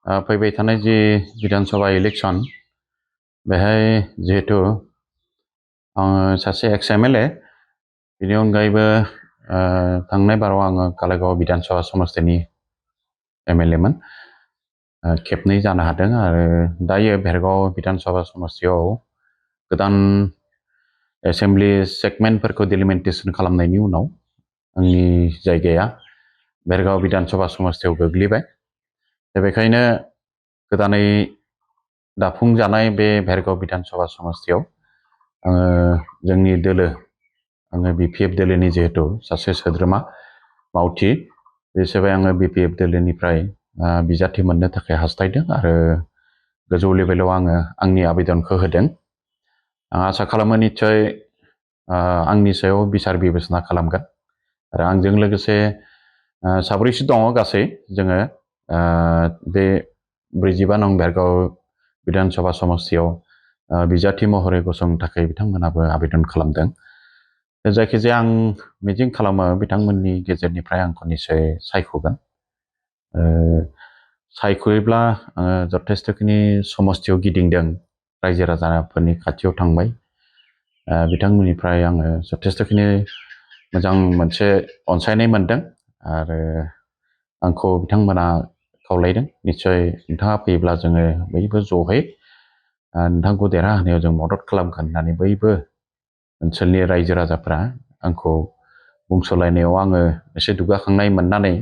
फैबाय थानाय जि विधानसभा इलेक्शन बेहाय जिहेतु आङो सासे एक्स एमएलए बेनि अनगायैबो थांनाय बाराव आङो कालाइगाव विधानसभा समस्तिनि एमएलए मोन खेबनै जानो हादों आरो दायो भेरगाव विधानसभा समस्तियाव गोदान एसेम्बलि सेगमेन्टफोरखौ डिलिमिटेसन खालामनायनि उनाव आंनि जायगाया भेरगाव विधानसभा समस्तियाव गोग्लैबाय दा बेखायनो गोदानै दाफुंजानाय बे भेरगाव विधानसभा समस्तियाव आङो जोंनि दोलो आङो बिपिएफ दोलोनि जिहेतु सासे सोद्रोमा मावथि बे हिसाबै आङो बिपिएफ दोलोनिफ्राय बिजाथि मोननो थाखाय हास्थायदों आरो गोजौ लेभेलाव आङो आंनि आवेदनखौ होदों। आं आसा खालामो निश्चय आंनि सायाव बिसार बिबेसना खालामगोन आरो आंजों लोगोसे साब्रैसो दङ गासै जोङो बे 42 नं भेरगाव विधानसभा समस्तियाव बिजाथि महरै गसंनो थाखाय बिथांमोनाबो आवेदन खालामदों। जायखिजाया आं मिजिं खालामो बिथांमोननि गेजेरनिफ्राय आंखौ निश्चय सायख'गोन। सायख'योब्ला आङो जथेस्थ'खिनि समस्तियाव गिदिंदों, रायजो राजाफोरनि खाथियाव थांबाय, बिथांमोननिफ्राय आङो जथेस्थ'खिनि मोजां मोनसे अनसायनाय मोनदों आरो आंखौ बिथांमोना खावलायदों निश्चय नोंथाङा फैयोब्ला जोङो बयबो ज'है नोंथांखौ देरहाहोनायाव जों मदद खालामगोन होननानै बयबो ओनसोलनि रायजो राजाफ्रा आंखौ बुंसोलायनायाव आङो एसे दुगाखांनाय मोननानै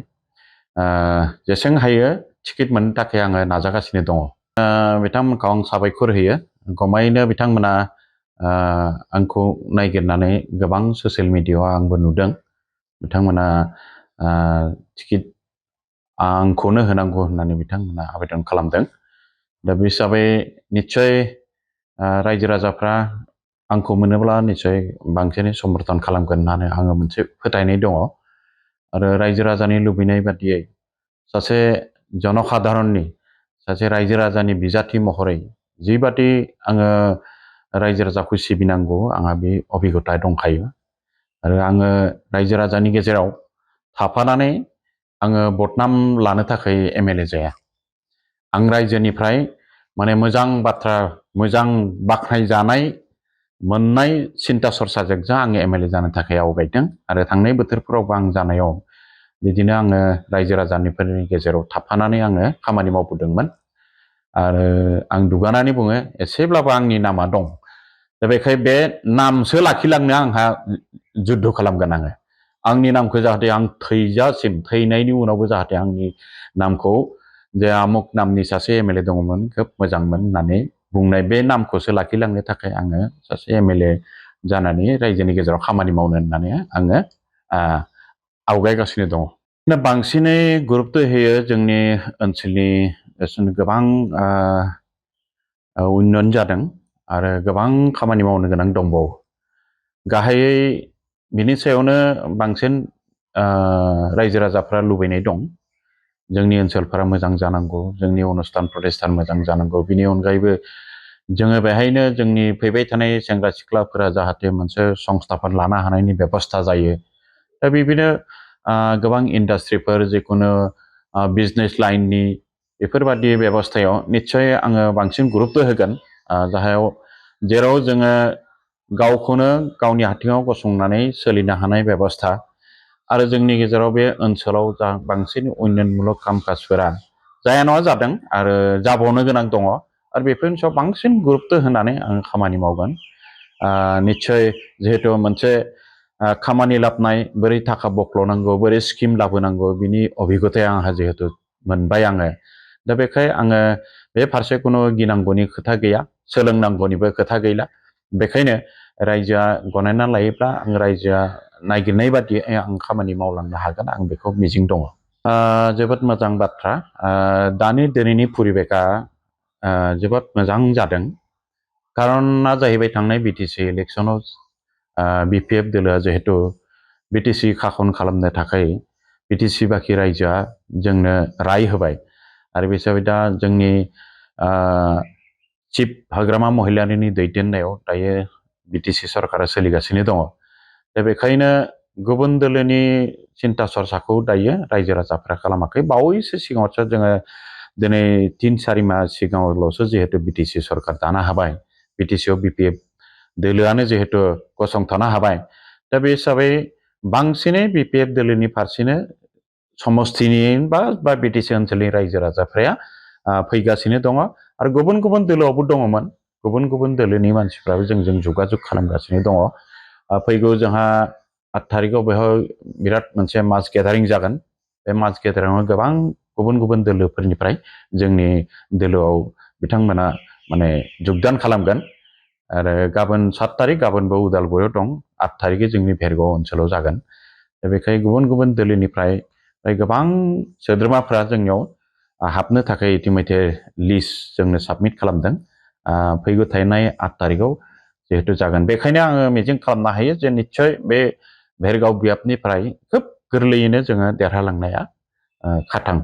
जेसें हायो टिकेट मोननो थाखाय आङो नाजागासिनो दङ। बिथांमोनखौ आं साबायखर होयो। गमायैनो बिथांमोना आंखौ नायगिरनानै गोबां ससियेल मिडियायाव आंबो नुदों बिथांमोना टिकेट आंखौनो होनांगौ होननानै बिथांमोना आवेदन खालामदों। दा बे हिसाबै निश्चय रायजो राजाफ्रा आंखौ मोनोब्ला निश्चय बांसिनै समर्थन खालामगोन होननानै आङो मोनसे फोथायनाय दङ आरो रायजो राजानि लुबैनाय बादियै सासे जनसाधारननि सासे रायजो राजानि बिजाथि महरै जिबादि आङो रायजो राजाखौ सिबिनांगौ आंहा बे अभिगता दंखायो आरो आङो रायजो राजानि गेजेराव थाफानानै आङो बदनाम लानो थाखाय एमएलए जाया। आं रायजोनिफ्राय माने मोजां बाथ्रा मोजां बाख्नायजानाय मोननाय सिन्ता सरसाजोंसो आङो एमएलए जानो थाखाय आवगायदों आरो थांनाय बोथोरफोरावबो आं जानायाव बिदिनो आङो रायजो राजानिफोरनि गेजेराव थाफानानै आङो खामानि मावबोदोंमोन आरो आं दुगानानै बुङो एसेब्लाबो आंनि नामा दं। दा बेखाय बे नामसो लाखिलांनो आंहा जुद्ध खालामगोन आङो। आंनि नामखौ जाहाथे आं थैजासिम थैनायनि उनावबो जाहाथे आंनि नामखौ जे आमुक नामनि सासे एमएलए दङमोन खोब मोजांमोन होननानै बुंनाय बे नामखौसो लाखिलांनो थाखाय आङो सासे एमएलए जानानै रायजोनि गेजेराव खामानि मावनो होननानै आङो आवगायगासिनो दङ। बांसिनै गुरुत्त होयो जोंनि ओनसोलनि गोबां उन्नयन जादों आरो गोबां खामानि मावनो गोनां दंबावो। गाहायै बिनि सायावनो बांसिन रायजो राजाफ्रा लुबैनाय दं जोंनि ओनसोलफोरा मोजां जानांगौ, जोंनि अनुस्थान प्रतिष्ठान मोजां जानांगौ। बिनि अनगायैबो जोङो बेहायनो जोंनि फैबाय थानाय सेंग्रा सिख्लाफोरा जाहाथे मोनसे संस्थाफोर लानो हानायनि बेबस्था जायो। दा बिदिनो गोबां इन्डास्ट्रिफोर जिखुनु बिजनेस लाइननि बेफोरबादि बेबस्थायाव निश्चय आङो बांसिन गुरुत्त होगोन जेराव जोङो गावखौनो गावनि आथिङाव गसंनानै सोलिनो हानाय बेबस्था आरो जोंनि गेजेराव बे ओनसोलाव जा बांसिन उन्नयनमूलक खाम काजफोरा जाया नङा जादों आरो जाबावनो गोनां दङ आरो बेफोरनि सायाव बांसिन गुरुत्त होनानै आं खामानि मावगोन। निश्चय जिहेतु मोनसे खामानि लाबोनाय बोरै थाखा बख्ल'नांगौ बोरै स्किम लाबोनांगौ बिनि अभिगताया आंहा जिहेतु मोनबाय आङो। दा बेखाय आङो बे फारसे खुनु गिनांगौनि खोथा गैया, सोलोंनांगौनिबो खोथा गैला। बेखायनो रायजोआ गनायना लायोब्ला आं रायजोआ नागिरनाय बादियै आं खामानि मावलांनो हागोन आं बेखौ मिजिं दङ। जोबोद मोजां बाथ्रा। दानि दिनैनि परिबेखआ जोबोद मोजां जादों। खारना जाहैबाय थांनाय बिटिसि इलेक्सनाव बिपिएफ दोलोआ जिहेतु बिटिसि खाखन खालामनो थाखाय बिटिसि बाखि रायजोआ जोंनो राय होबाय आरो बे हिसाबै दा जोंनि चिफ हाग्रामा महिलारिनि दैदेननायाव दायो बिटिसि सरकारा सोलिगासिनो दङ। दा बेखायनो गुबुन दोलोनि सिन्ता सरसाखौ दायो रायजो राजाफ्रा खालामाखै। बावैसो सिगाङावसो जोङो दिनै 3-4 मास सिगाङावल'सो जिहेतु बिटिसि सरकार दानो हाबाय, बिटिसिआव बिपिएफ दोलोआनो जिहेतु गसंथानो हाबाय, दा बे हिसाबै बांसिनै बिपिएफ दोलोनि फारसेनो समस्थिनि बा बिटिसि ओनसोलनि रायजो राजाफ्रा फैगासिनो दङ आरो गुबुन गुबुन दोलोआवबो दङमोन, गुबुन गुबुन दोलोनि मानसिफ्राबो जोंजों जगाजग खालामगासिनो दङ। फैगौ जोंहा 8 थारिखआव बेहाय बिराद मोनसे मास गेदारिं जागोन। बे मास गेदारिंआव गोबां गुबुन गुबुन दोलोफोरनिफ्राय जोंनि दोलोआव बिथांमोना माने जगदान खालामगोन आरो गाबोन 7 थारिख गाबोनबो उदालगुरियाव दं, 8 थारिखै जोंनि भेरगाव ओनसोलाव जागोन। दा बेखाय गुबुन गुबुन दोलोनिफ्राय गोबां सोद्रोमाफ्रा जोंनियाव हाबनो थाखाय इतिमध्य लिस्ट जोंनो साबमिट खालामदों। फैगौ थानाय 8 थारिखआव जिहेतु जागोन, बेखायनो आङो मिजिं खालामनो हायो जे निस्सय बे भेरगाव बियाबनिफ्राय खोब गोरलैयैनो जोङो देरहालांनाया खाथां।